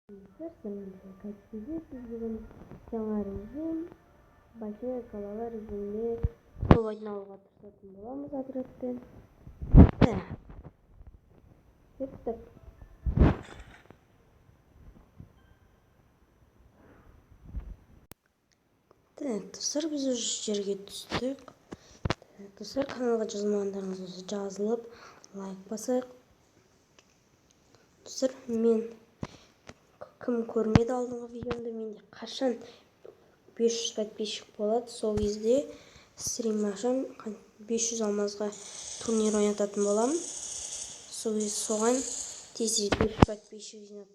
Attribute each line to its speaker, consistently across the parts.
Speaker 1: Біз бүгін жаңа режим, большая голова режимінде топ айналуға тырысатын боламыз отрядпен. Так. Кеттік. Так, достар, біз уже жерге түстік. Так, достар, каналға жазылмағандарыңыз болса жазылып, лайк басайық. Достар, мен кім көрмеді алдыңғы видеомды, менде қашан 500 подписчик болады, сол кезде стрим ашам, 500 алмазға турнир ойнататын боламын. Сол кезде соған тез-тез 500 подписчик жинап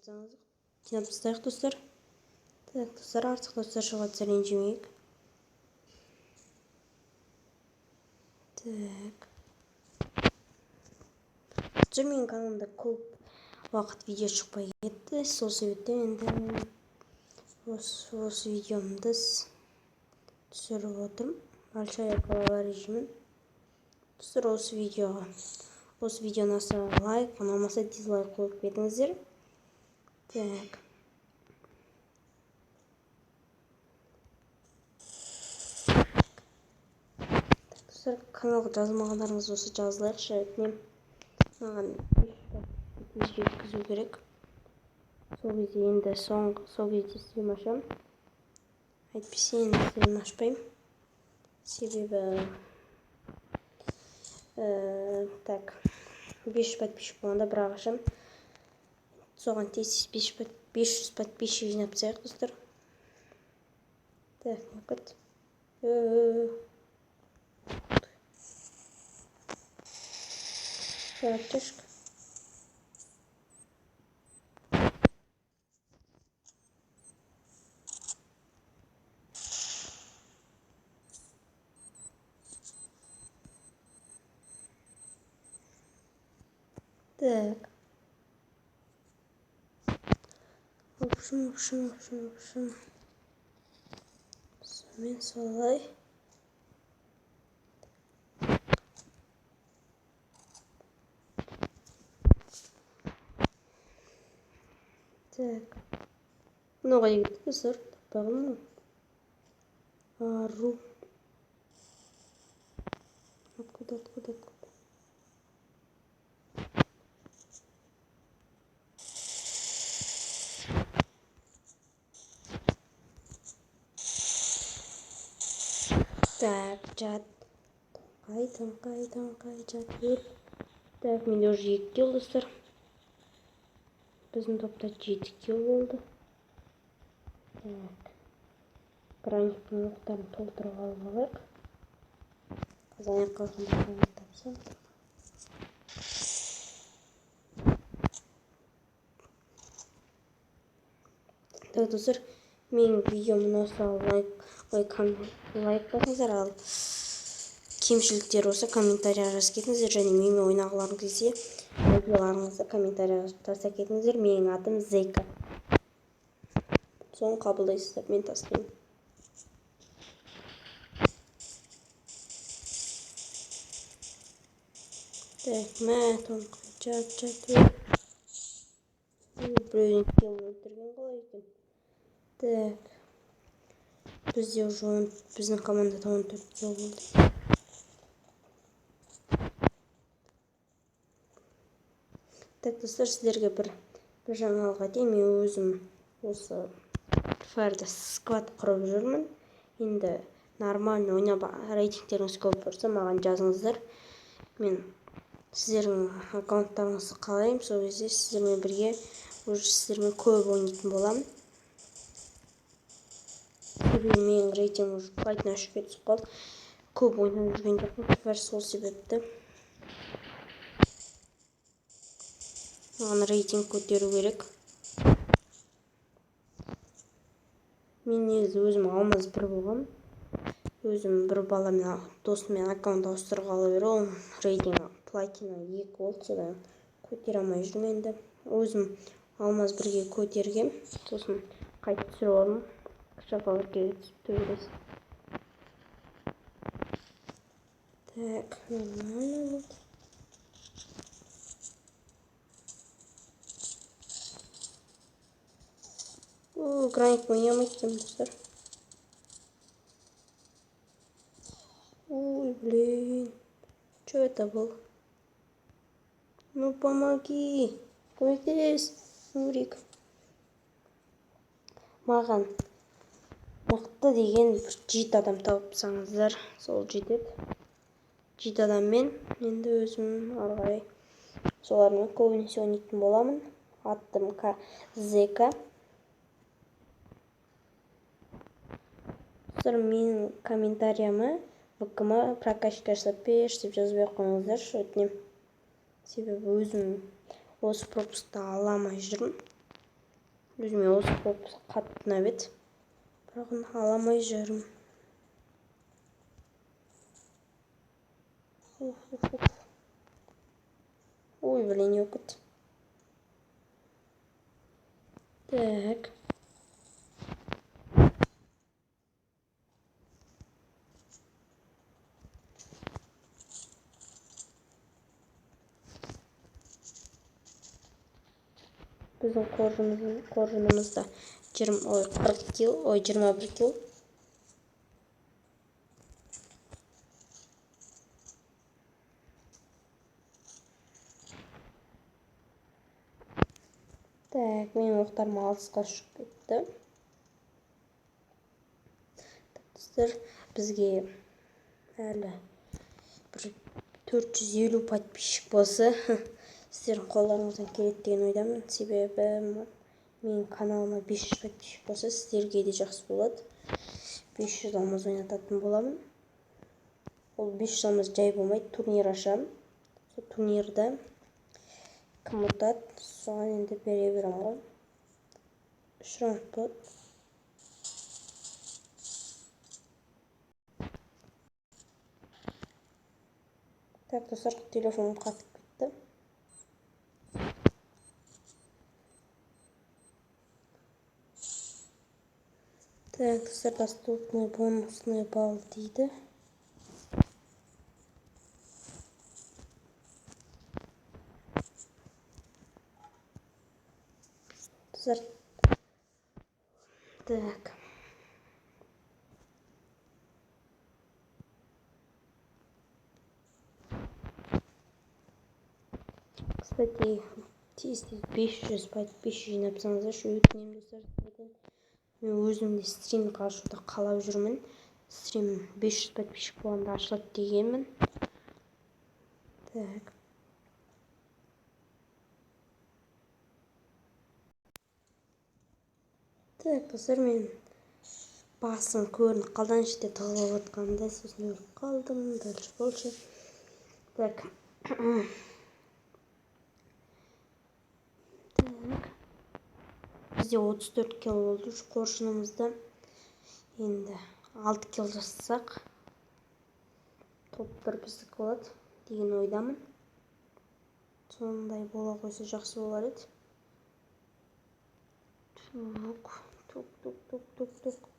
Speaker 1: тастайық, достар. Так, достар, артық достар шығып жатса ренжімейік. Так. Достар, менің каналымда көп уақыт видео шықпай кетті, сол себептен енді осы видеомды түсіріп отырмын. Большая голова режимін. Достар, осы видео ұнаса лайк, ұнамаса дизлайк қойып кетіңіздер. Так. Достар, каналға жазылмағандарыңыз болса жазылайықшы, өтінемін. Маған тез жеткізу керек. Сол кезде енді сол кезде стрим ашамын. Әйтпесе енді стрим ашпаймын. Себебі так, 500 подписчик болғанда бірақ ашамын. Соған тез 500 подписчик жинап тастайық, достар. Так, не кетті. Аптечка. Так. В общем. Сонымен солай. Так. Мынау қайда кетті, достар? Таппай қалдым ғой. Ару. Откуда, откуда, откуда? Так, жат. Тоңқай, тоңқай, тоңқай, жат, өл. Так, менде уже 2 килл, достар. Біздің топта 7 килл болды. Так. Граниктің оқтарын толтырып алып алайық. Қазір аяқ қалғанда граник тапсам. Так, достар, менің видеом ұнаса лайк басыңыздар, ал кемшіліктер болса комментарияға жазып кетіңіздер, және менімен ойнағыларыңыз келсе видеоларыңызды комментарияға тастап кетіңіздер. Менің атым Зейка. Соны қабылдайсыздар, мен тастаймын. Так, мә, тоңқай, жат, жат, өл. Біреуден килл өлтірген қалай екен? Так. Бізде уже біздің командада 14 килл болды. Так, достар, сіздерге бір жаңалық айтайын. Мен өзім осы Фаерда сквад құрып жүрмін. Енді нормально ойнап рейтингтеріңіз көп болса маған жазыңыздар. Мен сіздердің аккаунттарыңызды қалаймын. Сол кезде сіздермен бірге уже сіздермен көп ойнайтын боламын. Себебі менің рейтингім уже платина 3-ке түсіп қалды. Көп ойнап жүрген жоқпын, Фаер, сол себепті маған рейтинг көтеру керек. Мен негізі өзім алмаз 1 болғам. Өзім бір баламен, досыммен аккаунт ауыстырғалы бері ол рейтинг платина 2 болды, содан көтере алмай жүрмін енді. Өзім алмаз 1-ге көтергем, сосын қайтып түсіріп алдым. Шафалыкке түсіп төбелесіп. Так, нормально болды. О, гранит ойнай алмайды екенмін, достар. Ой, блин. Что это было? Ну, помоги. Көмектес, Нурик. Маған мықты деген бір 7 адам тауыпсаңыздар, сол жетеді. 7 адаммен енді өзім ары қарай солармен көбінесе ойнайтын боламын. Аттым Зека. Достар, менің комментарияма ВК-ма прокачка жасап берші деп жазбай ақ қойыңыздаршы, өтінемін. Себебі өзім осы пропускты ала алмай жүрмін. Өзіме осы пропуск қатты ұнап еді, бірақ оны ала алмай жүрмін. Ой, блин, не болып кетті. Так. Біздің қоржынымызда ой, қырық килл, ой, 21 килл. Так, менің оқтарым алысқа ұшып кетті. Так, достар, бізге әлі бір 450 подписчик болса, сіздердің қолдарыңыздан келеді деген ойдамын. Себебі менің каналыма 500 подписчик болса, сіздерге де жақсы болады. 500 алмаз ойнататын боламын. Ол 500 алмаз жай болмайды, турнир ашамын. Сол турнирда кім ұтады, соған енді бере беремін ғой. 3 раунд болады. Так, достар, телефоным қатып кетті. Так, достар, доступный бонусный балл дейді. Достар, так. Кстати, тез-тез 500 подписчик жинапсаңыздаршы, өтінемін, достар, сіздерден. Мен өзім де стрим ашуды қалап жүрмін. Стрим 500 подписчик болғанда ашылады дегенмін. Так. Так, достар, мен басым көрініп қалды, ана жерде тығылып жатқанда, сосын өліп қалдым. Дальше больше. Так. Так. Бізде 34 килл болды уже қоржынымызда. Енді 6 килл жасасақ, топ 1 біздікі болады деген ойдамын. Сондай бола қойса жақсы болар еді. Тук, тук, тук, тук, тук, тук.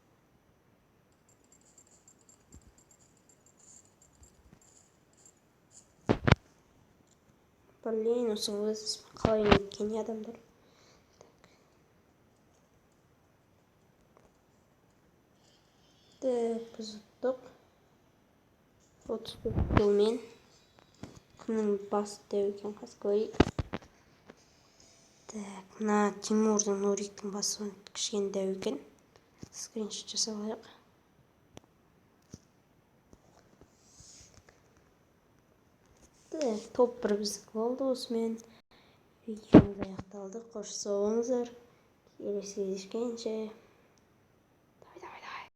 Speaker 1: Блин, осы вызов қалай ойнайды екен адамдар. Так, біз ұттық. 34 киллмен. Кімнің басы дәу екен, қазір көрейік. Так, мына Тимурдың, Нуриктің басы кішкене дәу екен. Скриншот жасап алайық. Так, топ 1 біздікі болды. Осымен видеомыз аяқталды. Қош сау болыңыздар. Келесі кездескенше.